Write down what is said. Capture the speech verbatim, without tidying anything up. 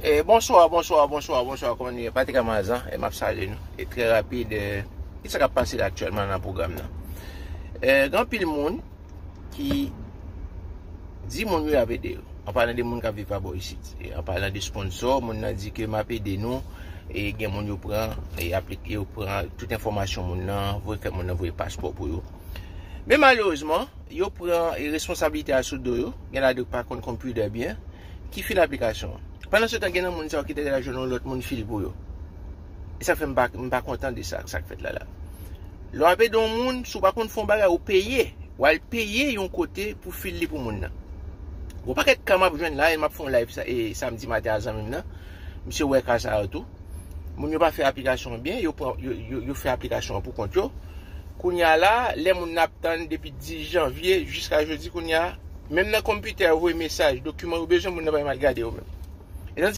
E, bonswa, bonswa, bonswa, bonswa, kòman nou ye? Patrick Amazan, e m ap salye nou. E trè rapid, e, ki sa k ap pase la aktyèlman nan pwogram nan? E, gen anpil moun ki di moun yo y ap ede yo. An palan de moun k ap viv pa bò isit. E an palan de sponsò, moun nan di ke m ap ede nou, e gen moun yo pran, e aplik-, yo pran tout enfòmasyon moun nan, voye fè moun nan voye paspò pou yo. Men malerezman, yo pran, e, responsablite a sou do yo, gen ladan yo pa konn konpitè byen, ki file aplikasyon an. Pandan se tan, gen nan moun sa yo ki te deja jwenn yon lòt moun file pou yo. E sa fè m pa, m pa kontan de sa, sa k fèt la la. Lè w ap ede yon moun, si w pa konn fè yon bagay, ou peye. W al peye yon kote pou file li pou moun nan. Gon pakèt ka m ap jwenn la, e m ap fè yon live sa, e samdi maten a zanmi m nan. Misye wè ka sa yo tou. Moun yo pa fè aplikasyon byen, yo pran, yo, yo, yo fè aplikasyon an pou kont yo. Kounye a la, lè moun nan ap tann depi dis janvye jiska jodi kounye a, menm nan konpitè yo voye mesaj, dokiman yo bezwen, moun nan pa menm al gade yo menm.